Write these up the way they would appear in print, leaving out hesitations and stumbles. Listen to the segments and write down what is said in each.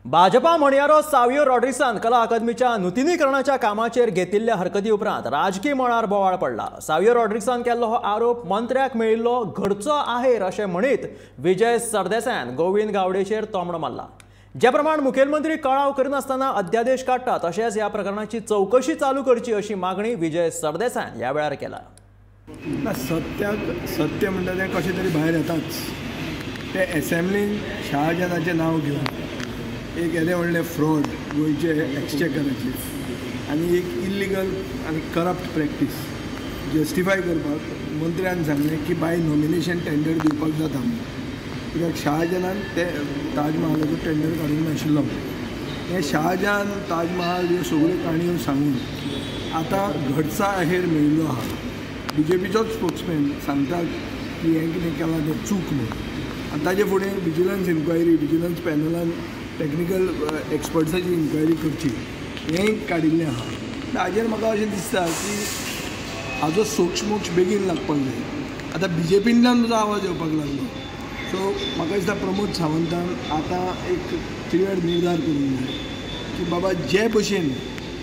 भाजपा म्हणयारो सावियो रॉड्रिग्सान कला अकादमीच्या नुतनीकरणाच्या कामाचेर घेतिल्ल्या हरकती उपरांत राजकी मळार बोवाळ पडला। सावियो रॉड्रिग्सान केल्लो हो आरोप मंत्र्याक मेळिल्लो घरचो आहेर अशें म्हणीत विजय सरदेसायान गोविंद गावडेचेर तोमणो मारला। ज्या प्रमाण मुखेलमंत्री कळाव करिनासतना अध्यादेश काडटा तशेंच ह्या प्रकरणाची चवकशी चालू करची अशी मागणी विजय सरदेसायान ह्या वेळार केला। ना, सत्याक सत्य म्हणटा तें कशें तरी भायर येताच। ते एसेंब्लीन शाहजहानाचें नांव घेवन एक येदें व्हडलें फ्रॉड गोंयचे एक्सचेकराचेर आनी एक इल्लिगल आनी करप्ट प्रॅक्टीस जस्टिफाय करपाक मंत्र्यान सांगलें की बाय नॉमिनेशन टेंडर दिवपाक जाता म्हणून, कित्याक शाहजहानान ते ताजमहालाचो टेंडर काडूंक नाशिल्लो। हें शाहजहान ताजमहाल ह्यो सगळ्यो काणयो सांगून आतां घटचा आहेर मेळिल्लो आहा। बी जे पीचोच स्पोक्समॅन सांगता की हें कितें केलां तें चूक म्हणून, आनी ताजे फुडें विजिलन्स इन्क्वायरी, विजिलन्स पॅनलान टॅक्निकल एक्सपर्ट्साची इन्क्वायरी करची हें काडिल्लें आहा। हाजेर म्हाका अशें दिसता की हाजो सोक्षमोक्ष बेगीन लागपाक जाय। आतां बी जे पींतल्यान म्हजो आवाज येवपाक लागलो, सो म्हाका दिसता प्रमोद सावंतान आतां एक क्लियर निर्धार करूंक जाय की बाबा जे भशेन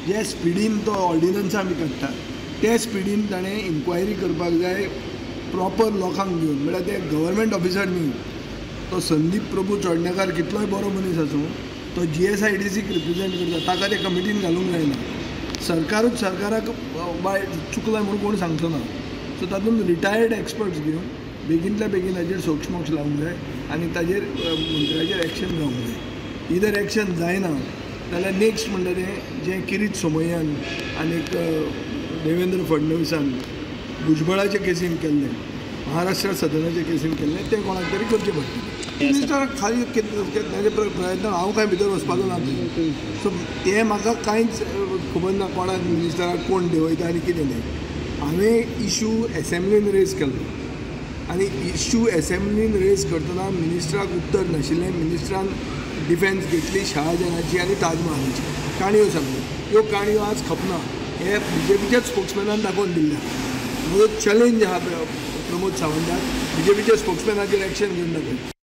जे स्पिडीन तो ऑर्डिनन्स आमी काडटा ते स्पिडीन ताणें इन्क्वायरी करपाक जाय प्रॉपर लोकांक घेवन, म्हळ्यार ते गव्हर्मेंट ऑफिसर न्ही। तो संदीप प्रभू चोडणेकार कितलोय बरो मनीस आसूं, तो GSIDC represent करता, ताका ते कमिटीन घालूंक जायना। सरकारूच सरकाराक बाय चुकलां म्हणून कोण सांगचो ना। सो तातूंत रिटायर्ड एक्सपर्ट्स घेवन बेगीनल्या बेगीन हाजेर सोक्षमोक्ष लावंक जाय आनी ताजेर मंत्र्याचेर एक्शन जावंक जाय। इदर एक्शन जायना जाल्यार नेक्स्ट म्हणटा तें जें किरीट सोमय्यान आनीक देवेंद्र फडणवीसान भुजबळाचे केसीन केल्लें, महाराष्ट्र सदनाचे केसीन केल्लें, तें कोणाक तरी करचें पडटलें। मिनिस्टराक खाली ताजे प्रयत्न हांव कांय भितर वचपाचो ना, सो तें म्हाका कांयच खबर ना कोणाक मिनिस्टराक कोण देंवयता आनी कितें तें। हांवें इशू एसेंब्लीन रेज केल्लो आनी इशू एसेंब्लीन रेज करतना मिनिस्टराक उत्तर नाशिल्लें। मिनिस्टरान डिफेन्स घेतली शाहजहानाची आनी ताजमहालाची काणयो सांगल्यो, ह्यो काणयो आज खपना हे बी जे पीच्याच स्पोक्समॅनान दाखोवन दिल्लें। म्हजो चॅलेंज आहा प्रमोद सावंताक, बी जे पीच्या स्पोक्समॅनाचेर एक्शन घेवन दाखय।